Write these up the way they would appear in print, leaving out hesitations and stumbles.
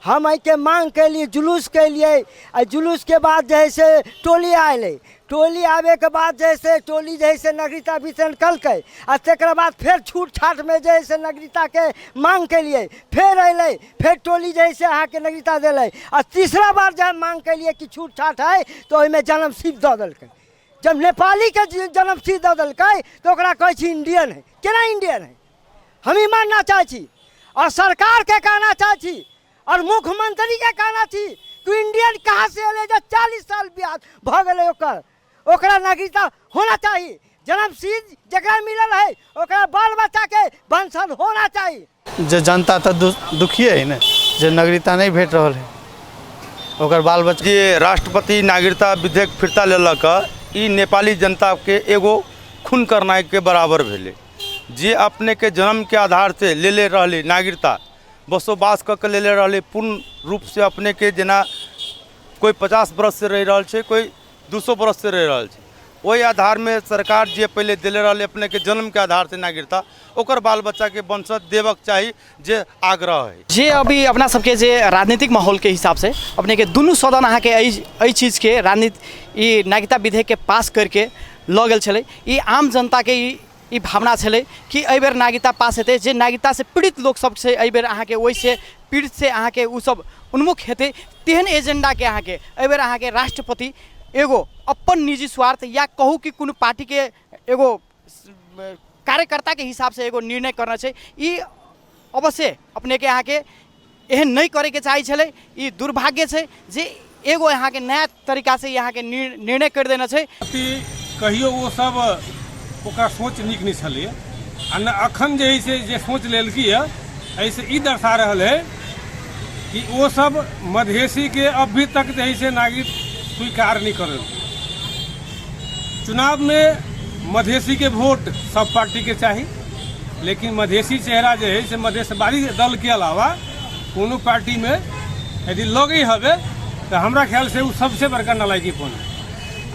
हम एहिके माँग केलिए, जुलूस केलिए। आ जुलूसके बाद जे हइ से टोली अयलै। टोली आबैके बाद जे हइ से टोली जे हइ से नागरिकता वितरण केलकै। आ तकरा बाद फेर छूट छाटमे जे हइ से नागरिकताके माँग केलिए, फेर अयलै, फेर टोली जे हइ से अहाँके नागरिकता देलै। आ तीसरा बार जे हम माँग केलिए कि छूट छाट हइ, तऽ ओहिमे जन्म सिद्ध दऽ देलकै। जब नेपालीके जन्म सिद्ध दऽ देलकै तऽ ओकरा कहै छी इंडियन हइ। केना इंडियन हइ? हम ई मानना चाहै छी आओर सरकारके कहना चाहै छी आओर मुख्यमंत्रीके कहना छी कि इंडियन कहाँ से एलै जे 40 साल बियाह भऽ गेलै ओकर, ओकरा नागरिकता होना चाही। जन्म सिद्ध जकरा मिलल है ओकरा बाल बच्चाके वंशज होना चाही। जे जनता तऽ दुखिए है ने, जे नागरिकता नहि भेट रहल है ओकर बाल बच्चा। जे राष्ट्रपति नागरिकता विधेयक फिरता लेलक, ई नेपाली जनताके एगो खून करनाइके बराबर भेलै। जे अपनेके जन्मके आधारसँ लेले रहलै नागरिकता, बसोबास कऽ के लेले रहलै पूर्ण रूपसँ अपनेके, जेना कोइ 50 बरससँ रहि रहल छै, कोइ 200 बरससँ रहि रहल छै, ओहि आधारमे सरकार जे पहिले देले रहलै अपनेके जन्मके आधारसँ नागरिकता, ओकर बाल बच्चाके वंशज देबक चाही, जे आग्रह है। जे अभी अपना सबके जे राजनीतिक माहौलके हिसाबसँ अपनेके दुनू सदन अहाँके एहि चीजके राजनीति ई नागरिकता विधेयकके पास करिके लऽ गेल छलै। ई आम जनताके ई भावना छलै कि एहिबेर नागरिकता पास हेतै, जे नागरिकतासँ पीड़ित लोकसब छै एहिबेर अहाँके ओहिसँ पीड़ित से अहाँके ओसब उन्मुख हेतै, तेहन एजेंडाके अहाँके एहिबेर अहाँके राष्ट्रपति एगो अपन निजी स्वार्थ या कहू कि कोनो पार्टीके एगो कार्यकर्ताके हिसाबसँ एगो निर्णय करना छै। ई अवश्य अपनेके अहाँके एहन नहि करैके चाहै छलै। ई दुर्भाग्य छै जे एगो अहाँके नया तरीकासँ ई अहाँके निर्णय करि देने छै। कहियो ओ सब ओकरा सोच नीक नहि छलैए आ ने अखन जे है से जे सोच लेलकी है, एहिसँ ई दर्शा रहल है कि ओ सब मधेसीके अभी तक जे है से नागरिक स्वीकार नहि करल। चुनावमे मधेसीके वोट सब पार्टीके चाही, लेकिन मधेसी चेहरा जे है से मधेशवादी दलके अलावा कोनो पार्टीमे यदि लगै हवे तऽ हमरा ख्यालसँ ओ सबसे बड़का नालायकीपन है।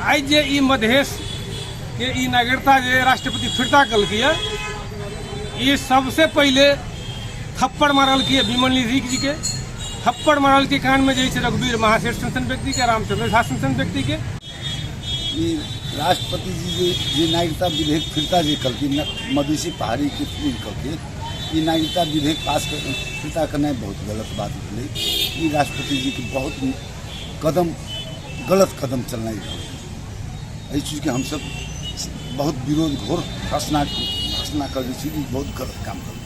आइ जे ई मधेशके ई नागरिकता जे राष्ट्रपति फिरता केलकै ई सबसे पहिले थप्पड़ मारलकै विमल निधि जीके, थप्पड़ मारलकै कानमे जे छै रघुवीर महासेठ सन सन व्यक्तिके, रामचंद्र झा सन सन व्यक्तिके। ई राष्ट्रपति जी जे नागरिकता विधेयक फिरता जे कहलखिन, मधेसी पहाड़ीके कहलखिन, ई नागरिकता विधेयक पास फिरता करनाइ बहुत गलत बात भेलै। ई राष्ट्रपति जीके बहुत कदम गलत कदम चलनाइ रहल। एहि चीजके हमसब बहुत विरोध घोर घोषणा करै छी कि बहुत गलत काम करलखिन।